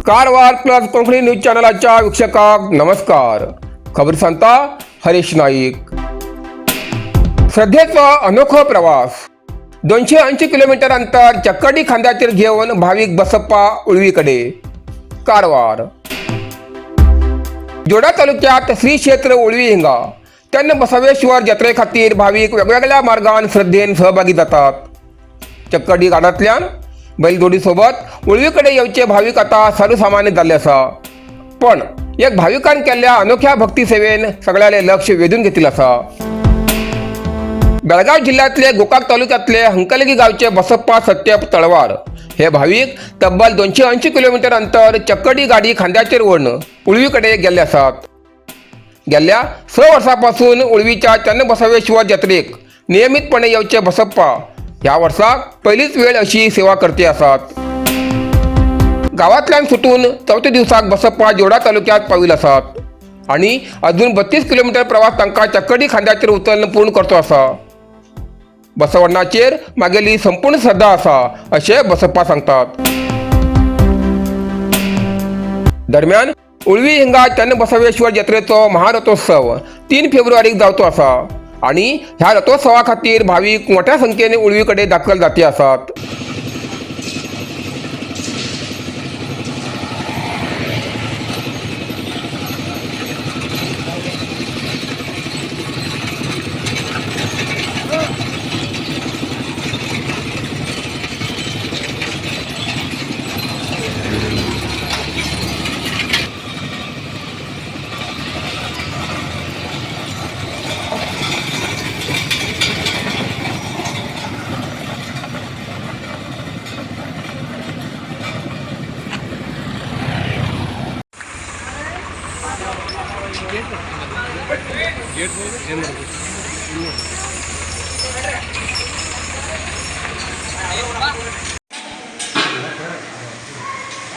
Karwar plus Konkani news चॅनलाच्या वीक्षकांक नमस्कार. खबर सांगता हरीश नाईक. श्रद्धेचो अनोखो प्रवास. 280 किलोमीटर अंतर चक्कडी खांद्याचेर घेवन भावीक बसप्पा उळवीकडे. कारवार. जोडा तालुक्यात श्री क्षेत्र उळवी हिंगा तेन्ना बसवेश्वर जत्रे खातीर भावीक वेगवेगळ्या मार्गान श्रद्धेन सहभागी जातात. चक्कडी गाडांतल्यान बैलजोडी सोबत उळवीकडे येवचे भावीक आता सर्वसामान्य जाल्ले आसा. पण एक भाविकान केल्ल्या अनोख्या भक्ती सेवेन सगळ्याले लक्ष वेधून घेतलं आसा. बेळगाव जिल्ह्यातले गोकाक तालुक्यातले हंकलगी गावचे बसप्पा सत्यप तळवार हे भावीक तब्बल 280 किलोमीटर अंतर चक्कडी गाडी खांद्याचेर ओडून उळवीकडे गेल्ले आसात. गेल्या 6 वर्सापासून उळवीच्या चन्नबसवेश्वर जत्रेक नियमितपणे येवचे बसप्पा ह्या वर्साक पयलीच वेळ अशी सेवा करते आसात. गावांतल्यान सुटून चवथ्या दिवसाक बसप्पा जोडा तालुक्यात पाविल्ले आसात आणि अजून 32 किलोमीटर प्रवास तांकां चक्कडी खांद्याचेर उचलून पूर्ण करचो आसा. बसवण्णाचेर मागेली संपूर्ण श्रद्धा आसा अशें बसप्पा सांगतात. दरम्यान उळवी हिंगा चन्नबसवेश्वर जत्रेचो महारथोत्सव 3 फेब्रुवारीक जावचो आसा आणि ह्या रथोत्सवा खातीर भावीक मोठ्या संख्येने उळवीकडे दाखल जाते आसात.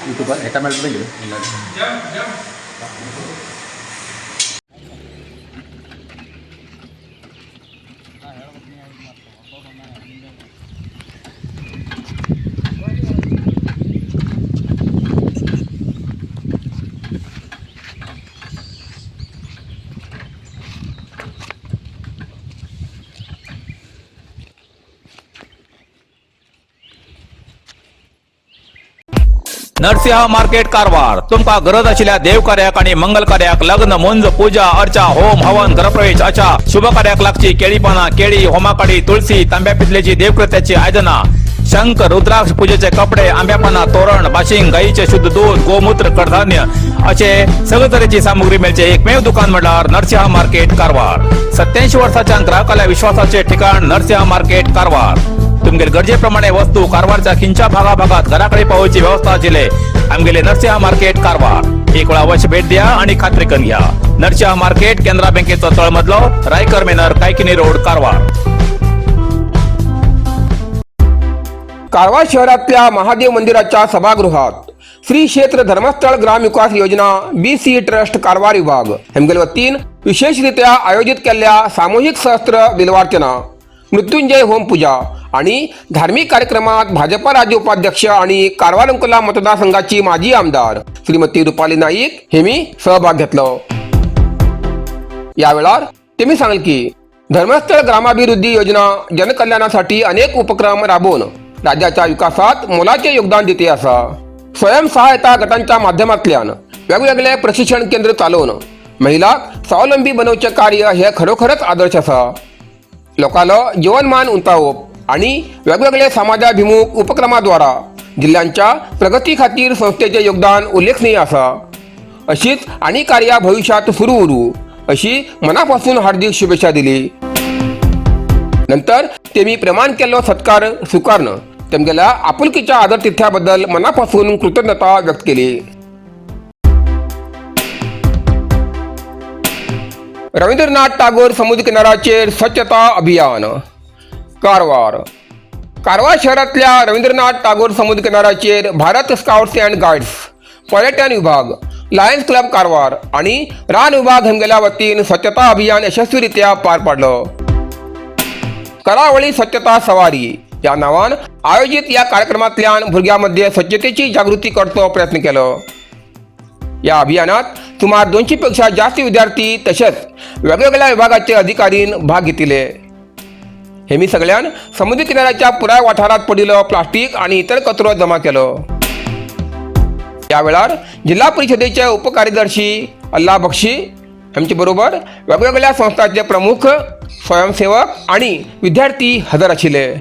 युट्यूबार हेका मेळटलें कितें? नरसिंह मार्केट कारवार. तुमका गरज आशिल्ल्या देवकार्याक आणि मंगल कार्याक, लग्न, मुंज, पूजा अर्चा, होम हवन, गृहप्रवेश अशा शुभ कार्याक लागची केळी पाना, केळी, होमाकाडी, तुळसी, तांब्या पितलेची देवकृत्याची आयदना, शंख, रुद्राक्ष, पूजेचे कपडे, आंब्या पाना, तोरण, बाशिंग, गाईचे शुद्ध दूध, गोमूत्र, कडधान्य असे सगळे तरेची सामुग्री मेळचे एकमेव दुकान म्हटल्यार नरसिंह मार्केट कारवार. 87 वर्साच्या ग्राहकाला विश्वासाचे ठिकाण नरसिंह मार्केट कारवार. तुमगेले गरजेप्रमाणे वस्तू कारवारच्या खिंच्या भागाभागात घराकडे पावोवची व्यवस्था आशिल्ले आमगेले नरसिंह मार्केट कारवार. एक वेळा अवश्य भेट द्या आणि खात्री करून घ्या. नरसिंह मार्केट, केनरा बँकेचो तळमजलो, रायकर मेनर, कायकिनी रोड, कारवार. कारवार शहरातल्या महादेव मंदिराच्या सभागृहात श्री क्षेत्र धर्मस्थळ ग्राम विकास योजना बी सी ट्रस्ट कारवार विभाग हेमगेल वतीन विशेषरित्या आयोजित केल्ल्या सामूहिक सहस्त्र बिल्वार्चना, मृत्युंजय होम पूजा आणि धार्मिक कार्यक्रमात भाजपा राज्य उपाध्यक्ष आणि कारवार अंकोला मतदारसंघाची माजी आमदार श्रीमती रुपाली नाईक हेमी सहभाग घेतलो. या वेळार तेमी सांगले की धर्मस्थळ ग्रामाभिवृद्धी योजना जनकल्याणासाठी अनेक उपक्रम राबवून राज्याच्या विकासात मोलाचे योगदान देते असा. स्वयंसहायता गटांच्या माध्यमातल्यान वेगवेगळे प्रशिक्षण केंद्र चालवून महिला स्वावलंबी बनवचे कार्य हे खरोखरच आदर्श आसा. लोकांलो जीवनमान उंचावप आणि वेगवेगळे समाजाभिमुख उपक्रमाद्वारा जिल्ह्यांच्या प्रगती खातीर संस्थेचे योगदान उल्लेखनीय आसा. अशीच आणि कार्या भविष्यात सुरू उरू अशी मनापासून हार्दिक शुभेच्छा दिली. नंतर तेमी प्रमाण केल्लो सत्कार स्वीकारून तेमगेल्या आपुलकीच्या आदरातिथ्याबद्दल मनापासून कृतज्ञता व्यक्त केली. रवींद्रनाथ टागोर समुद्र किनाऱ्याचेर स्वच्छता अभियान. कारवार. कारवार शहरातल्या रवींद्रनाथ टागोर समुद्र किनाऱ्याचेर भारत स्काउट्स अँड गायड्स, पर्यटन विभाग, लायन्स क्लब कारवार आणि रान विभाग हेमगेल्या वतीन स्वच्छता अभियान यशस्वीरित्या पार पाडलं. करावळी स्वच्छता सवारी या नावान आयोजित या कार्यक्रमांतल्यान भुरग्यांमध्ये स्वच्छतेची जागृती करचो प्रयत्न केलो. या अभियानात सुमार 200 पेक्षा जास्त विद्यार्थी तसेच वेगवेगळ्या विभागाचे अधिकारीन भाग घेतिले. हेमी सगळ्यान समुद्र किनाऱ्याच्या पुराय वाठारात पडिल्लो प्लास्टीक आणि इतर कचरो जमा केलो. या वेळार जिल्हा परिषदेचे उपकार्यदर्शी अल्ला बक्षी हांचे बरोबर वेगवेगळ्या संस्थांचे प्रमुख, स्वयंसेवक आणि विद्यार्थी हजर आशिल्ले.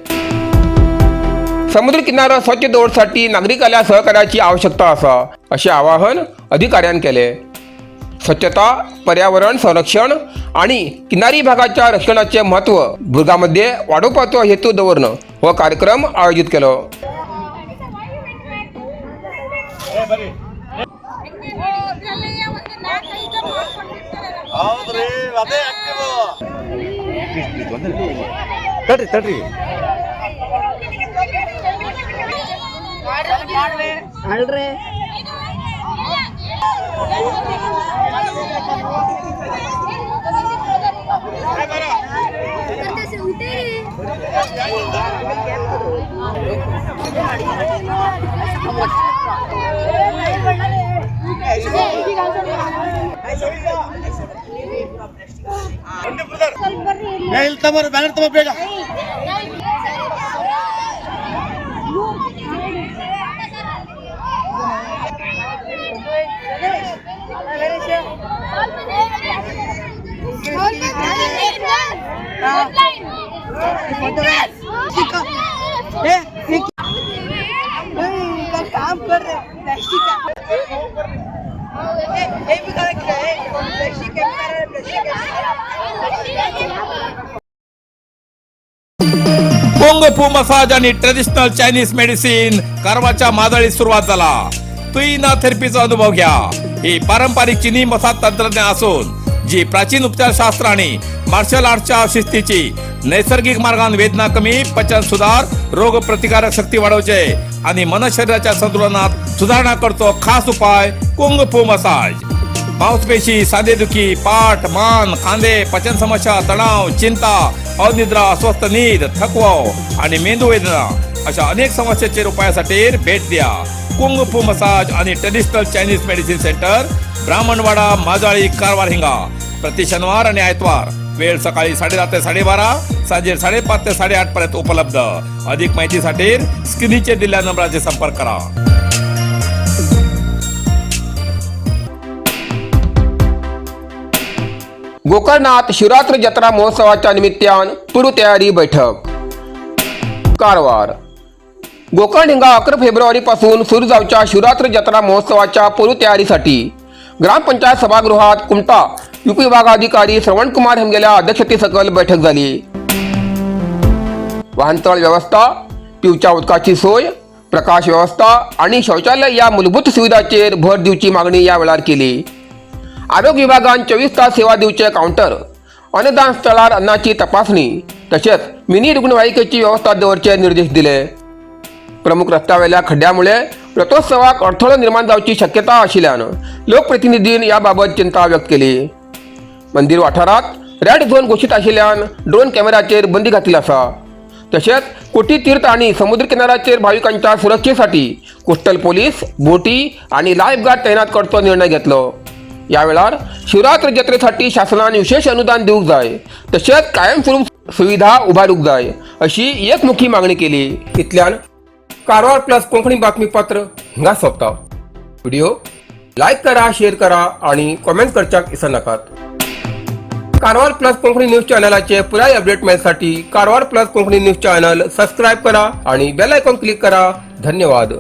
समुद्र किनारो स्वच्छ दवरसाठी नागरिकांच्या सहकार्याची आवश्यकता आसा अशें आवाहन अधिकाऱ्यान केले. स्वच्छता, पर्यावरण संरक्षण आणि किनारी भागाच्या रक्षणाचे म्हत्व भुरग्यांमध्ये वाडोवपाचो हेतू दवरून हो कार्यक्रम आयोजीत केलो. ಹೌದ್ರಿ, ಅದೇ ಆಕ್ಟಿವ್. ತಡ್ರಿ ತಡ್ರಿ. ಅಲ್ರಿ. ಇಲ್ಲಿ ತಗೋರಿ, ಬ್ಯಾನರ್ ತಗೋ ಬೇಗ. काम कर रहे प्लास्टिक हे बी करा की, प्लास्टिक प्लास्टिक. कोंग फू मसाज आणि ट्रेडिशनल चायनीज मेडिसिन कारवारच्या मादळीत सुरुवात झाला. तुईना थेरपीचा अनुभव घ्या. ही पारंपरिक चिनी मसाज तंत्रज्ञान असून जी प्राचीन उपचारशास्त्र आणि मार्शल आर्टच्या शिस्तीची नैसर्गिक मार्गान वेदना कमी, पचन सुधार, रोग प्रतिकारक शक्ती वाढवचे आणि मन शरीराच्या संतुलनात सुधारणा करतो खास उपाय कुंग फू मसाज. मांसपेशी, सांधेदुखी, पाठ, मान, खांदे, पचन समस्या, तणाव, चिंता, अनिद्रा, अस्वस्थ नीद, थकवा आणि मेंदू वेदना अशा अनेक समस्यांचे उपायासाठी भेट द्या कुंग फू मसाज आणि traditional Chinese medicine centre, Brahmanwada, Majali, Karwar हिंगा. प्रति शनिवार आणि आयतवार, वेळ सकाळी 10:30 ते 12:30, सांजे 5:30 ते 8:30 पर्यंत उपलब्ध. अधिक माहितीसाठी स्क्रीनचे दिलेल्या नंबराचे संपर्क करा. गोकर्णात शिवरात्र जत्रा महोत्सवाच्या निमित्तान पूर्वतयारी बैठक. कारवार. गोकर्ण हिंगा 11 फेब्रुवारीपासून सुरू जावच्या शिवरात्र जत्रा महोत्सवाच्या पूर्वतयारीसाठी ग्रामपंचायत सभागृहात कुमठा उपविभागाधिकारी श्रवणकुमार हेमगेल्या अध्यक्षतेसकल बैठक झाली. वाहनतळ व्यवस्था, पिवच्या उदकाची सोय, प्रकाश व्यवस्था आणि शौचालय या मूलभूत सुविधाचेर भर दिवची मागणी या वेळार केली. आरोग्य विभागान 24 तास सेवा दिवचे काउंटर, अन्नदान स्थळार अन्नाची तपासणी तसेच मिनी रुग्णवाहिकेची व्यवस्था दवरचे निर्देश दिले. प्रमुख रस्त्यावेल्या खड्ड्यामुळे रथोत्सवाक अडथळो निर्माण जावची शक्यता आशिल्ल्यान लोकप्रतिनिधीन याबाबत चिंता व्यक्त केली. मंदिर वाठारात रेड झोन घोशीत आशिल्ल्यान ड्रोन कॅमेराचेर बंदी घातली आसा. तशेंच कोटी तीर्थ आणि समुद्र किनाऱ्याचेर भाविकांच्या सुरक्षेसाठी कोस्टल पोलीस, बोटी आणि लायफगार्ड तैनात करचो निर्णय घेतलो. या वेळार शिवरात्र जत्रेसाठी शासनान विशेष अनुदान दिवंक जाय तशेंच कायमस्वरूप सुविधा उबारूंक जाय अशी एकमुखी मागणी केली. इतल्यान कारवार प्लस कोंकणी बातमीपत्र हिंगा सोंपता. व्हिडिओ लायक करा, शेअर करा आणि कॉमेंट करच्याक विसरनाकात. कारवार प्लस कोंकणी न्यूज चॅनलाचे पुराय अपडेट मेळसाठी Karwar plus Konkani news channel subscribe करा आणि बेल आयकॉन क्लिक करा. धन्यवाद.